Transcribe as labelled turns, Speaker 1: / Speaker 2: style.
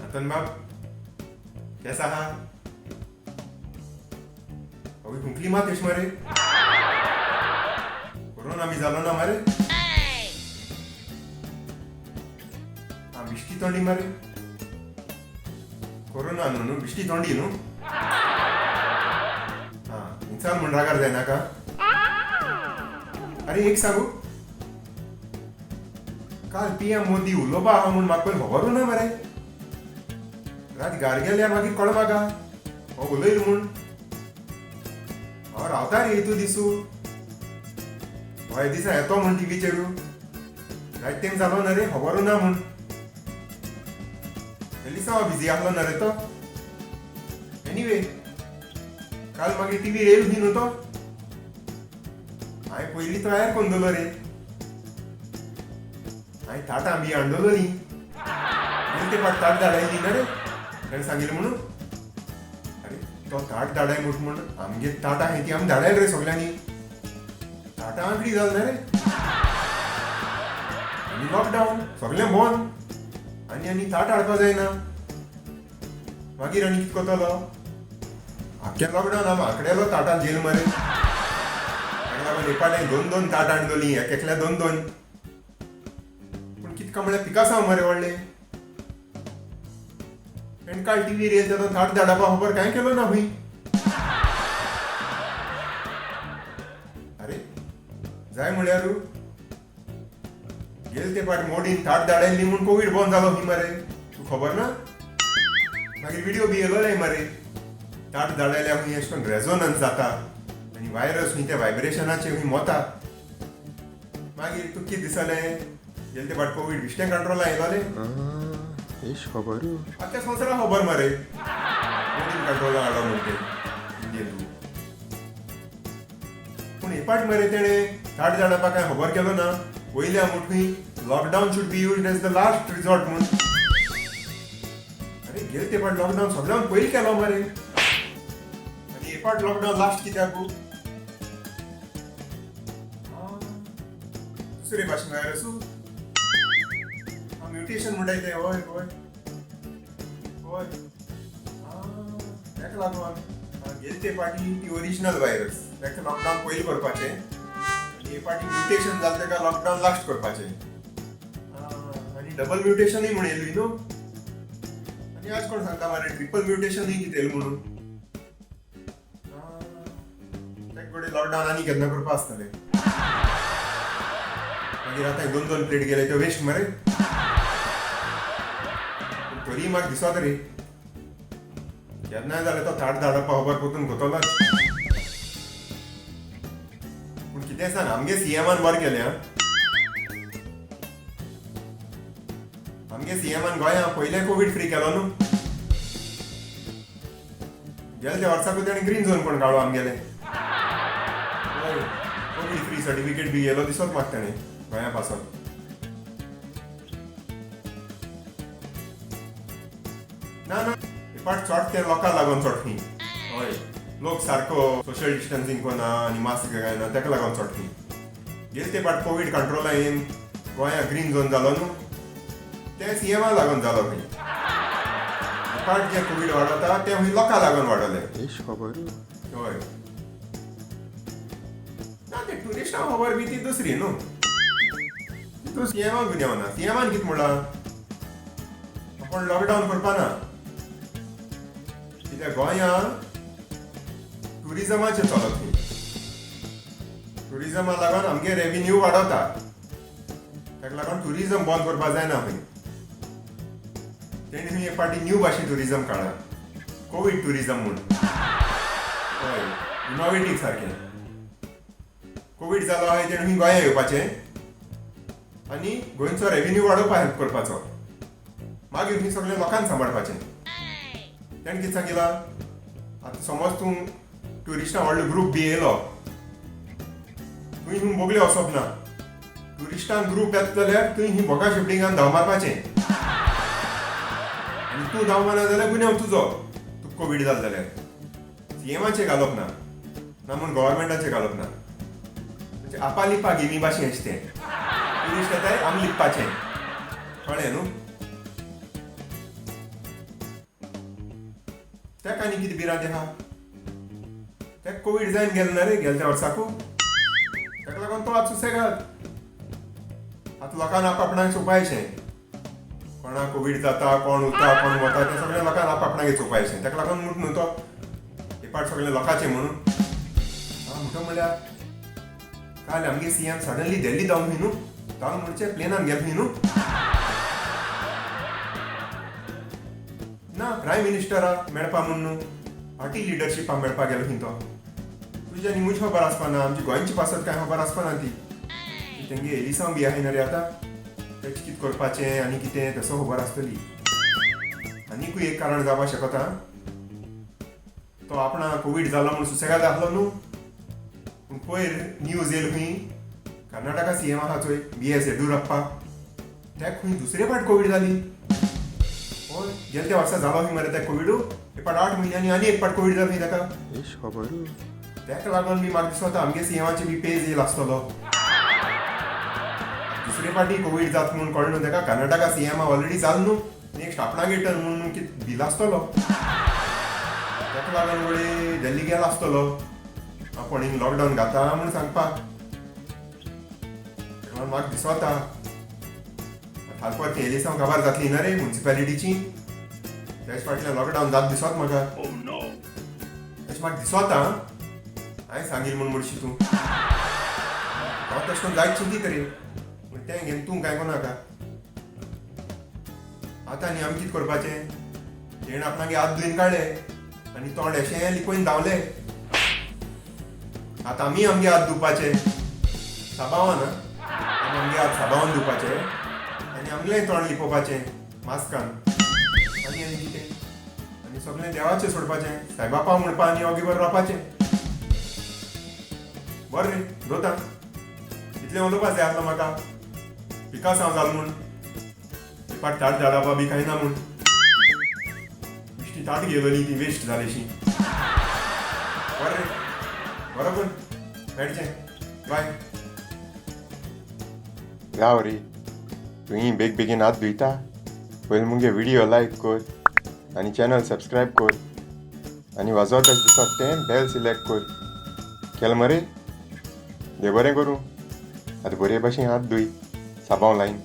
Speaker 1: रतन बाब केस आहा? अवी खुंकली मात येश मरे, कोरोना बी जालो ना मरे? हा बिश्टी तोंडी मरे, कोरोना न्हू न्हू बिश्टी तोंडी न्हू. हा इन्सान म्हण रागार जायनाका. अरे एक सांगू, काल पीएम मोदी उलोवपा आहा म्हूण म्हाका पयलीं खबरूय ना मरे. रात घार गेल्यार मागीर कळ्ळें म्हाका हो उलयलो म्हूण. हांव रावता रे तूं दिसू हय दिसा येतो म्हूण टिवीचेरू. रात तेम जालो ना रे, खबरूय ना म्हूण. हे दिसा हांव बिजी आसलो ना रे तो. एनिवे काल मागीर टिवीर येयल बी न्हू तो. हांवें पयलीं तयार करून दवरलो रे. हांवें ताटां बी हाडून दवरलीं. ते फाट ताट धाडायली ना रे ताणें सांगिल्लें म्हणून. अरे तो ताट धाडाय म्हूण म्हूण आमगे ताटां आहाय ती आमी धाडायली रे सगल्यांनी. ताटां आंकडी जाल ना रे. आनी लॉकडावन सगळें बंद आनी आनी ताट हाडपा जायना. मागीर आनी कितें करतलो? आख्खें लॉकडावन आमी आंकडेलो ताटां जेल मरे. ताका लागून एक फावटी दोन दोन ताट हाडून दवरलीं, एक एकल्या दोन दोन. पूण कितें काय म्हळ्यार पिकासांव मरे व्हडलें. आनी काल टिवीर येयल तेन्ना ताट धाडपा खबर कांय केलो ना खंय. अरे जाय म्हळ्यार गेल ते फाट मोदीन ताट धाडायली म्हूण कोवीड बंद जालो खंय मरे, तुका खबर ना? मागीर विडियो बी येयलोले मरे. ताट धाडायल्यार खंय अशें करून रेजोनन्स जाता आनी वायरस खंय त्या वायब्रेशनाचेर खंय मोता. मागीर तुका कितें दिसलें? गेल ते फाट कोवीड बेश्टें कंट्रोला येयलोलें?
Speaker 2: एश खबर
Speaker 1: आख्ख्या संवसाराक खबर मरे मोदीन कंट्रोला हाडलो म्हूण तें इंडियेन. पूण हे पाट मरे तेणें ताट धाडपा कांय खबर केलो ना. वयल्या मुठूय lockdown should be used as the last resort म्हूण. अरे गेल ते फाट लॉकडावन सगळ्यान पयलीं केलो मरे, आनी हे फाट लॉकडावन लास्ट कित्याक? दुसरे भाशेन व्हायरसू म्युटेशन म्हणटाय तें. हय हय हय, ताका लागून गेले ते फाटी ती ओरिजिनल व्हायरस ताका लॉकडावन पयलीं करपाचें आनी हे फाटी म्युटेशन जालें ताका लॉकडावन लास्ट करपाचें. आनी डबल म्युटेशनूय म्हूण येयली न्हू. आनी आज कोण सांगता मरे ट्रिपल म्युटेशनूय कितें येयलें म्हणून. ताका कडेन लॉकडावन आनी केन्ना करपा आसतलें. मागीर आतां दोन दोन प्लेट गेले त्यो वेस्ट मरे. तरी म्हाका दिसत रे केन्नाय जाल्यार तो ताट धाडपा खबर परतून घेतलोच. पूण कितें सांग, आमगे सीएमान बरें केलें. आमगे सीएमान गोंया पयलें कोवीड फ्री केलो न्हू. गेले त्या वर्साकूय तेणें ग्रीन झोन कोण काडलो आमगेलें. हय कोवीड फ्री सर्टिफिकेट बी येयलो दिसत म्हाका तेणें गोंया पासत. ना ना हे पाट चोड ते लोकांक लागून चोड खंय. हय लोक सारको सोशल डिस्टन्सिंग कोना आनी मास्क घायना ताका लागून चोड खंय. गेले ते पाट कोवीड कंट्रोला येवन गोंया ग्रीन झोन जालो न्हू, तें सीएमा लागून जालो खंय. हे पाट जे कोवीड वाडोता तें खंय लोकांक लागून वाडोलें.
Speaker 2: एश खबर
Speaker 1: हय ना ते ट्युरिस्टांक खबर बी ती दुसरी न्हू. तितून सीएमाक गुन्यांव ना. सीएमान कितें म्हणलां, आपूण लॉकडावन करपा ना कित्याक गोंयांत ट्युरिजमाचेर चलत न्ही. ट्युरिजमा लागून आमगे रेविन्यू वाडोता, ताका लागून ट्युरिजम बंद करपा जायना खंय. तेणी खंय एक फावटी न्यू भाशेन ट्युरिजम काडला, कोवीड ट्युरिजम म्हूण. हय इनोवेटीव सारकें. कोवीड जालो आहाय तेणें खंय गोंया येवपाचें आनी गोंयचो रेविन्यू वाडोवपा हेल्प करपाचो. मागीर खंय सगळें लोकांक सांबाळपाचें. तेणें कितें सांगिलां, आतां समज तूं ट्युरिस्टां व्हडलो ग्रूप बी येयलो, तुवें खंय बोगले वचप ना. ट्युरिस्टांक ग्रूप येता जाल्यार तुवें खंय बोगा शिपडिंगान धांव मारपाचें आनी तूं धांव मारना जाल्यार गुन्यांव तुजो, तुका कोवीड जालो जाल्यार. सीएमाचें घालप ना, ना म्हूण गव्हर्मेंटाचें घालप ना. म्हणजे आपा लिपा गेमी भाशेन अशें तें. ट्युरिस्ट येताय आमी लिपपाचें, कळ्ळें न्हू. तेका आनी कितें भिरांत आहा? तेका कोवीड जायन गेलो ना रे गेल्या वर्साकू, ताका लागून तो आतां सुसेगाद. आतां लोकांक आप आपणाक चोवपाचें, कोणाक कोवीड जाता, कोण उरता, कोण वता, तें सगळें लोकांक आप आपणाक चोवपाचें. ताका लागून म्हूण न्हू तो हे पाट सगळें लोकांचें म्हणून. आं, म्हणटा म्हळ्यार काल आमगे सीएम सडनली दिल्ली धांवन न्हू, धांवन म्हणचे प्लेनान गेलो न्हू ना, प्रायम मिनिस्टराक मेळपा म्हूण न्हू, पार्टी लिडरशिपाक मेळपाक गेलो खंय तो. तुजी आनी म्हजी खबर आसपा ना, आमची गोंयची पासत कांय खबर आसपा ना ती. तेंगे एलिसांव बी आहाय न्हू रे आतां, तेच कितें करपाचें आनी कितें तसो खबर आसतली. आनीकूय एक कारण जावपाक शकता, तो आपणा कोवीड जाला म्हूण सुसेगाद आसलो न्हू, पूण पयर न्यूज येयल खंय कर्नाटका सीएम आहा चोय बी एस येडियुरप्पा, तेका खंय दुसरे फावट कोवीड जाली. हय, गेले त्या वर्सा जालो खंय मरे तेका कोविडू, एक फावट 8 म्हयन्यांनी आनी एक फावट कोवीड जालो खंय तेका.
Speaker 2: एश खबरू.
Speaker 1: तेका लागून बी म्हाका दिसता आमगे सीएमाचे बी पेज येयल आसतलो. दुसरे फावटी कोवीड जात म्हूण कळ्ळें न्हू तेका, कर्नाटका सीएमा ऑलरेडी जाल न्हू, नेक्स्ट आपणागे टर्न म्हूण कितें बील आसतलो. तेका लागून वडे दिल्ली गेलो आसतलो आपूण हिंग लॉकडावन घाता म्हूण सांगपाक. तेका लागून म्हाका दिसता थालपाची एलिसांव काबार जातली ना रे मुन्सिपालिटीची, तेच फाटल्यान लॉकडावन जात दिसत म्हाका. तशें म्हाका दिसता, हांवें सांगील म्हूण म्हणशी तूं, हांव तशें करून जायत चिंती तरी पूण तें घेवन तूं कांय नाका. आतां आनी आमी कितें करपाचें? तेणें आपणागे हात धुयन काडले आनी तोंड अशें लिपोवन धांवले. आतां आमी आमगे हात धुवपाचे साबावान, आमी आमगे हात साबावान धुवपाचे आनी आमगेलें तोंड लिपोवपाचें मास्कान. आनी आनी कितें? आनी सगळें देवाचें सोडपाचें, साईबापा म्हणपा आनी ओगी बरें रावपाचें. बरें रे दोता, इतलें उलोवपा जाय आसलो म्हाका. पिकासांव जाल म्हूण एक ताट धाडपा बी कांय ना म्हूण बेश्टी ताट घेवली ती वेस्ट जालीशी. बरें रे, बरोबर मेळचें, बाय.
Speaker 2: जाव रे, तुयी बेग बेगीन हात धुयता. पयलीं मुगे व्हिडियो लायक कर आनी चॅनल सबस्क्रायब कर आनी वाजोवता दिसत तें बेल सिलेक्ट कर. केलें मरे? देव बरें करूं. आतां बरे भाशेन हात धुय साबांव लायन.